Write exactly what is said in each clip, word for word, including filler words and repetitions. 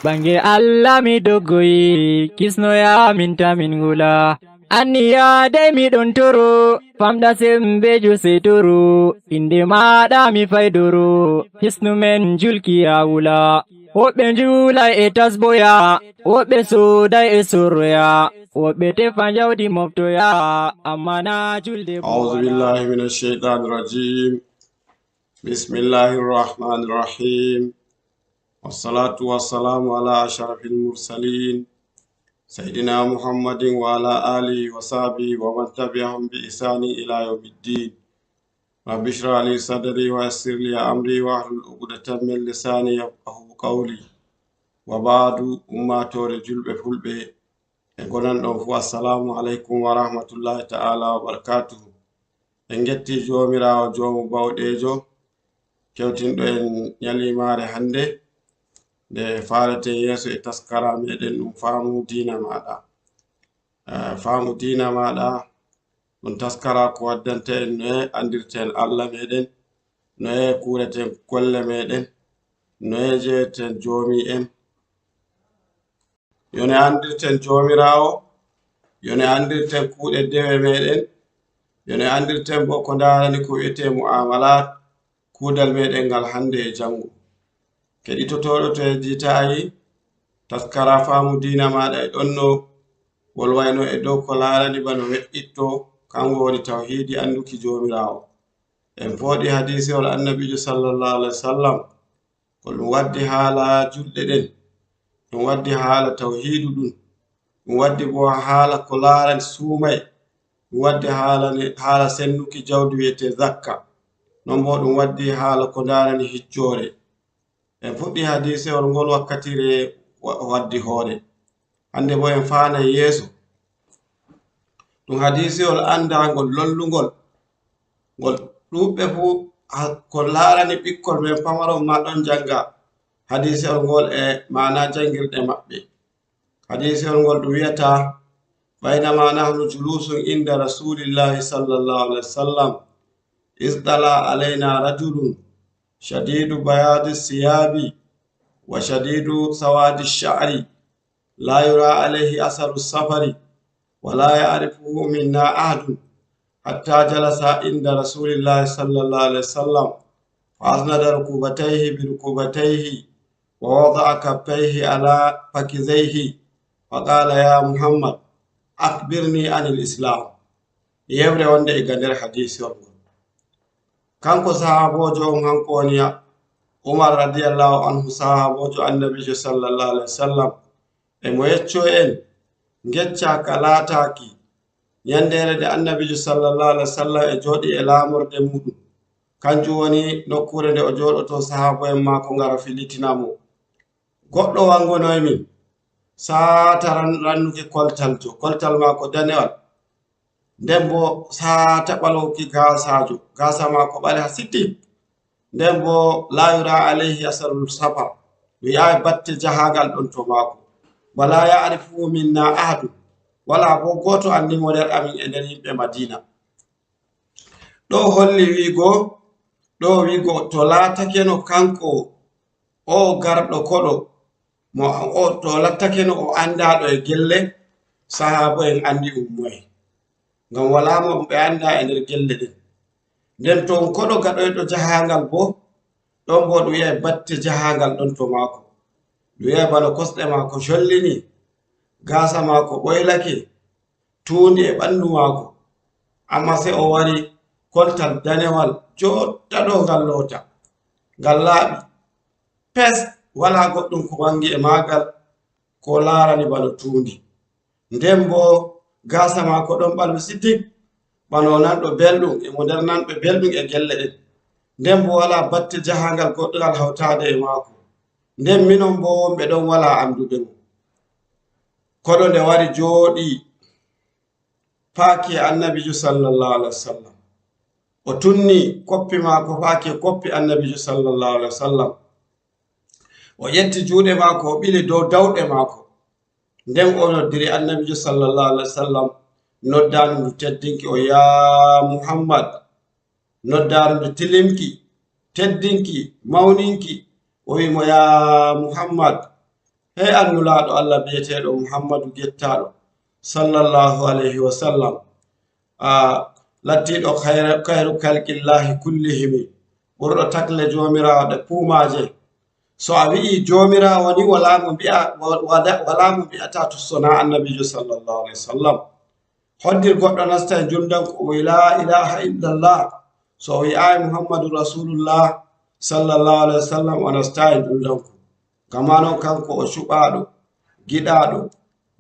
Ɓange Allah mi doggoyi, kisnoya min ta min ngula. Anniya dey mi ɗon toro, famɗa sembejo sey toro. Innde maaɗa mi faydoro, hisnu men julki ya wula. Woɓɓe njuulay e tasboya, woɓɓe sooday e sorroya, woɓɓe tefa njawdi moftoya, amma na julde أعوذ بالله من الشيطان الرجيم. بسم الله الرحمن الرحيم. والصلاة والسلام على أشرف المرسلين، سيدنا محمد وعلى آله وصحبه ومن تبعهم بإحسان إلى يوم الدين. رب اشرح لي صدري ويسر لي أمري واحلل عقدة من لساني يفقهوا قولي. وبعد، ummaatoore julɓe fulɓe, e gonan ɗon fuu, assalamu aleykum wa rahmatullahi ta'ala wa barakatuhu. En ngetti Joomiraawo, Joomu Bawɗeejo, kewtinɗo en nyaliimaare hannde, nde faaleten yeeso e taskara meɗen ɗum Faamu Diina Maaɗa. Eh, Faamu Diina Maaɗa, ɗum taskara ko waddanta en noye anndirten Allah meɗen, noye kuureten golle meɗen, noye jeyeten Joomi en. Yo ne anndirten Joomiraawo, yo ne anndirten kuuɗe dewe meɗen, yo ne anndirten bo ko ndaarani ko wi'etee mu'amalat, kuudal meɗen ngal hannde e janngo. Keɗitotooɗo, to yejjitaayi, taskara Faamu Diina Maaɗa e ɗonno wolwayno e dow ko laarani bano we'itto, kanko woni tawhiidi, annduki Joomiraawo. En fooɗi hadiisewol Annabiijo sallallahu alaihi wasallam, ko ɗum waddi haala julɗe ɗen, ɗum waddi haala tawhiidu ɗum, ɗum waddi bo haala ko laarani suumay, ɗum waddi haala ne, haala sennuki jawdi wi'etee zakka, non bo ɗum waddi haala ko ndaarani hijjoore. En fuɗɗi hadiisewol ngol wakkatire wa-, waddi hoore. Hannde bo en faanay yeeso. Ɗum hadiisewol anndangol, lollungol, ngol ɗuuɓɓe fuu ha-, ko laarani ɓikkol men pamaron ma ɗon jannga hadiisewol ngol e maana janngirɗe maɓɓe. Hadiisewol ngol ɗum wi'ata, بينما نحن جلوس عند رسول الله صلى الله عليه وسلم إذ طلع علينا رجل شديد بياض الثياب وشديد سواد الشعر لا يرى عليه أثر السفر ولا يعرفه منا أحد حتى جلس عند رسول الله صلى الله عليه وسلم فأسند ركبتيه بركبتيه ووضع كفيه على فخذيه فقال يا محمد أخبرني عن الإسلام. Yewre wonde e ga nder hadiisewol ngol. Kanko sahaaboojo on, hanko woni Umar radiyallahu anhu, sahaaboojo Annabiijo sallallahu alaihi wasallam, e mo yeccoo en ngecca ka laataaki ɲandeere nde Annabiijo sallallahu alaihi wasallam e jooɗii e laamorde muuɗum. Kanjum woni nokkuure nde o jooɗotoo, sahaabo'en maako ngara fillitina mo. Goɗɗo wangonoy min, saata ran-, rannuki koltaljo, koltal maako danewal. Nden bo saata ɓalowki gaasaajo, gaasa maako ɓaleha siti. Nden bo la yura alayhi asarul safar, mi yi'aay batte jahaangal ɗon to maako. Wala ya'rifuhu minna ahadu, wala bo gooto anndi mo nder amin e nder yimɓe Madiina. Ɗo holli wi'go, ɗo wi'go to laatakeno kanko o garɗo koɗo, mo o, to laatakeno o anndaaɗo e gelle, sahaabo'en anndi ɗum moye. Ngam walaa mo ɓe anndaa e nder gelle ɗen. Nden to on koɗo gaɗoyɗo jahaangal bo, ɗon bo ɗum yi'ay batte jahaangal ɗon to maako. Ɗum yi'ay bana kosɗe maako collini, gaasa maako ɓoylake, tuundi e ɓanndu maako. Ammaa sey o wari koltal danewal jooɗta ɗo ngal loota. Ngal laaɓi pes, walaa goɗɗum ko wanngi e maagal ko laarani bano tuundi. Nden bo gaasa maako ɗon ɓalwi sitik, bano nanɗo belɗum, e mo nder nanɓe belɗum e gelle ɗen. Nden bo walaa batte jahaangal goɗɗungal hawtaade e maako. Nden minon bo wonɓe ɗon walaa annduɓe mo. Koɗo nde wari jooɗii faaki e Annabiijo sallallahu alaihi wasallam. O tunni koppi maako faaki e koppi Annabiijo sallallahu alaihi wasallam. O ƴetti juuɗe maako, o ɓili dow dawɗe maako. Nden o noddiri Annabiijo sallallahu alaihi wasallam, noddaandu ndu teddinki o, "Yaa Muhammad." Noddaandu ndu tilimki, teddinki, mawninki. O wi'i mo, "Yaa Muhammad, Hey an Nulaaɗo Allah biyeteeɗo Muhammadu gettaaɗo, sallallahu alayhi wa sallam, a lattiiɗo khayra-, khayru khalqillahi kullihimi, ɓurɗo takle Joomiraawo ɗe puumaaje. So a wi'ii Joomiraawo ni, walaa mo mbi'a-, wa-, wada-, walaa mo mbi'ataa to sonaa Annabiijo, sallallahu alayhi wa sallam. Hoddir goɗɗo nasta e njulndanku, o wi'i, "Laa ilaaha illallah." So o wi'aay, "Muhammadu Rasuulullah, sallallahu alayhi wa sallam," o nastaay e njulndanku. Gama non, kanko o cuɓaaɗo, giɗaaɗo,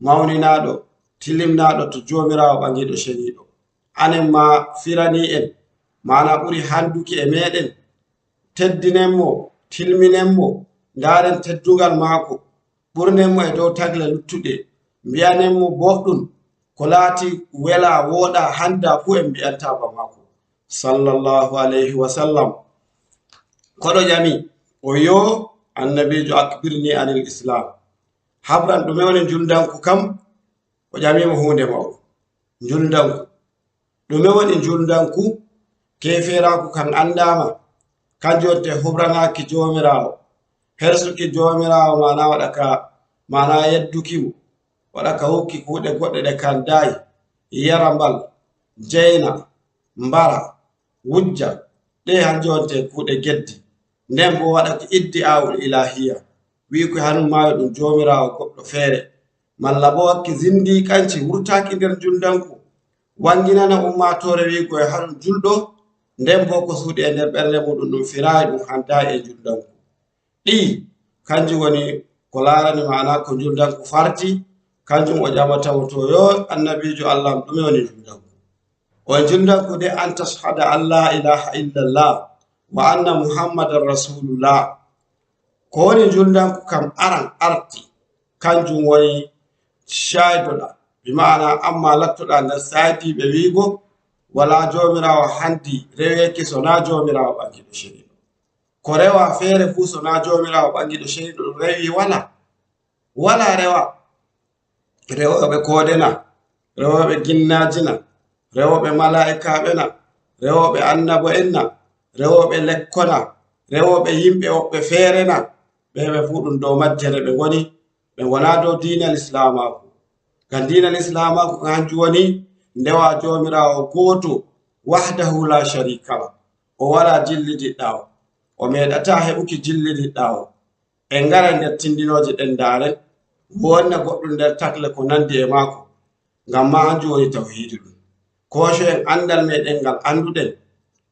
mawninaaɗo, tilimnaaɗo to Joomiraawo Ɓaŋiiɗo Ceniiɗo. Anen maa firanii en, maana ɓuri hannduki e meeɗen, teddinen mo, tilminen mo, ndaaren teddungal maako, ɓurnen mo e dow tagle luttuɗe, mbiyanen mo booɗɗum, ko laati welaa, wooɗaa, hanndaa fuu en mbiyantaa ba maako, sallallahu alayhi wa sallam. Koɗo ƴami, o yo Annabiijo, "Akbirni anil Islam." Habran, ɗume woni njulndanku kam? O ƴami mo huunde mawɗo. Njulndanku. Ɗume woni njulndanku? Keefeeraaku kan anndaama. Kanjum wonte hubranaaki Joomiraawo. Hersuki Joomiraawo, maana waɗa ka, maana yedduki mo. Waɗa ka hokki kuuɗe goɗɗe ɗe kan daay. Yara mbal, jeyna, mbara, wujja. Ɗe hanjum wonte kuuɗe geddi. Nden bo waɗa ki iddi'aa'ul ilaahiya. Wi'i ko hanun maayo ɗum Joomiraawo goɗɗo feere. Malla bo wakki zindiiqanci wurtaaki nder njulndanku, wanginana ummaatoore wi'ugo e haɗum julɗo, nden bo ko suuɗi e nder ɓernde muuɗum ɗum firaayi, ɗum handaayi e njulndanku. Ɗi, kanjum woni ko laarani maana ko njulndanku farti, kanjum o ƴamata mo to yo Annabiijo Allah am, ɗume woni njulndanku? O njulndanku de an tashhada an laa ilaaha illallah wa anna Muhammadan Rasuulullah. Ko woni njulndanku kam aran arti, kanjum woni caydoɗa, bi maana amma lattoɗa nder saydiiɓe wi'ugo, walaa Joomiraawo handi reweeki so naa Joomiraawo Ɓaŋiiɗo Ceniiɗo. Ko rewa feere fuu so naa Joomiraawo Ɓaŋiiɗo Ceniiɗo ɗum rewi walaa. Walaa rewa. Rewooɓe koode na, rewooɓe ginnaaji na, rewooɓe malaa'ikaaɓe na, rewooɓe annabo'en na, rewooɓe lekko na, rewooɓe yimɓe woɓɓe feere na, ɓe, ɓe fuu ɗum dow majjere ɓe ngoni, ɓe ngonaa dow diina Lislaamaaku. Ngam diina Lislaamaaku kan hanjum woni ndewa Joomiraawo gooto, wahdahu laa shariika lah. O walaa jillidiɗɗaawo. O meeɗataa heɓuki jillidiɗɗaawo. En ngara nder tindinooje ɗen, ndaaren, wonna goɗɗum nder takle ko nandi e maako, ngam ma hanjum woni tawhiidu ɗum. Koocoyen andal meɗen ngal annduɗen,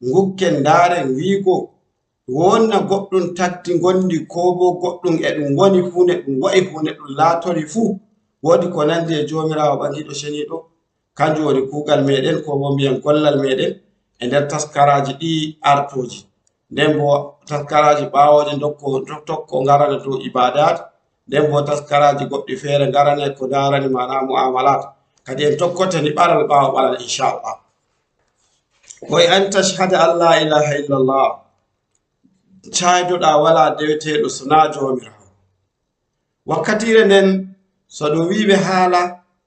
ngukken ndaaren wiigo, wonna goɗɗum takti ngondi, koo bo goɗɗum e ɗum woni huunde, ɗum wa'i huunde, ɗum laatori fuu, woodi ko nandi e Joomiraawo Ɓaŋiiɗo Ceniiɗo. Kanjum woni kuugal meɗen, koo bo mbiyen gollal meɗen e nder taskaraaji ɗi artooji. Nden bo taskaraaji ɓaawooje ndokko, tokko ngarane dow ibaadaat. Nden bo taskaraaji goɗɗi feere ngarane ko ndaarani maana mu'amalaat. Kadi en tokkote ni ɓaral ɓaawo ɓaral, inchallah. Koy an tashhada an laa ilaaha illallah. Caydoɗaa walaa deweteeɗo so naa Joomiraawo. Wakkatiire nden, so ɗum wi'i ɓe haala,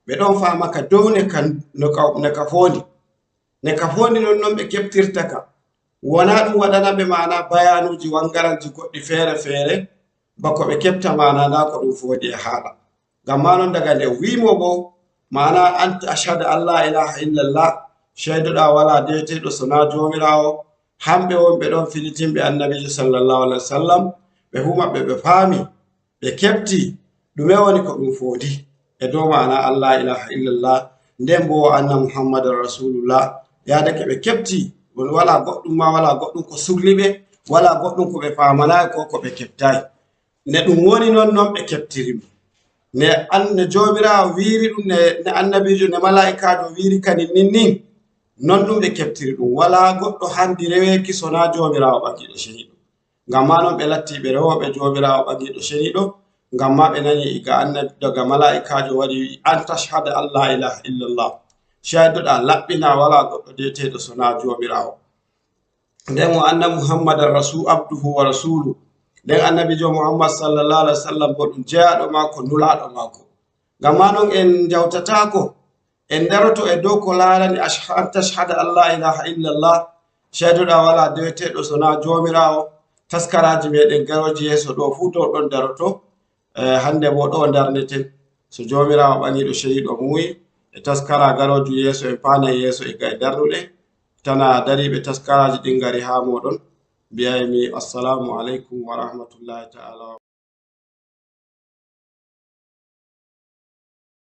ɓe ɗon faama ka dow ne ka, no ka, ne ka foondi. Ne ka foondi non, non ɓe keɓtirta ka. Wonaa ɗum waɗana ɓe maana bayaanuuji wanngaralji goɗɗi feere feere, bako ɓe keɓta maana ndaa ko ɗum foondi e haala. Ngam maa non, daga nde wi'i mo bo, maana an ashhada an laa ilaaha illallah, ceydoɗaa walaa deweteeɗo so naa Joomiraawo, hamɓe wonɓe ɗon filitinɓe Annabiijo sallallahu alaihi wasallam, ɓe fuu maɓɓe ɓe faami, ɓe keɓti ɗume woni ko ɗum foondi e dow maana an laa ilaaha illallah, nden bo wa anna Muhammadan Rasuulullah, yaadake ɓe keɓti, won walaa goɗɗum ma walaa goɗɗum ko sukli ɓe, walaa goɗɗum ko ɓe faamanaay ko ko ɓe keɓtaay. Ne ɗum woni non, non ɓe keɓtiri mo. Ne an-, ne Joomiraawo wiiri ɗum, ne, ne Annabiijo, ne malaa'ikaajo wiiri kanin nin nin, non ɗum ɓe keɓtiri ɗum. Walaa goɗɗo handi reweeki so naa Joomiraawo Ɓaŋiiɗo Ceniiɗo. Ngam maa non ɓe latti ɓe rewooɓe Joomiraawo Ɓaŋiiɗo Ceniiɗo, ngam maa ɓe nani iga Annabi, daga malaa'ikaajo wari wi'i, "An tashhada an laa ilaaha illallah." Caydoɗaa laɓɓinaa walaa goɗɗo deweteeɗo so naa Joomiraawo. Nden wa anna Muhammadan rasu-, abduhu wa rasulu. Nden Annabiijo Muhammad sallallahu alaihi wasallam bo ɗum jeyaaɗo maako, nulaaɗo maako. Ngam maa non en njawtataako, en daroto e dow ko laarani ash-, an tashhada an laa ilaaha illallah, caydoɗaa walaa deweteeɗo so naa Joomiraawo. Taskaraaji meɗen garooji yeeso ɗo fuu dow ɗon daroto. Eh, hannde bo ɗo darneten. So Joomiraawo ɓaŋiiɗo ceyiiɗo muuyi, e taskara garooju yeeso, en paanay yeeso e gay darnuɗe. Tana dariiɓe taskaraaji ɗin ngari haa mooɗon. Mbiyaymi, Assalaamu aleykum wa rahmatullaahi ta'aala wa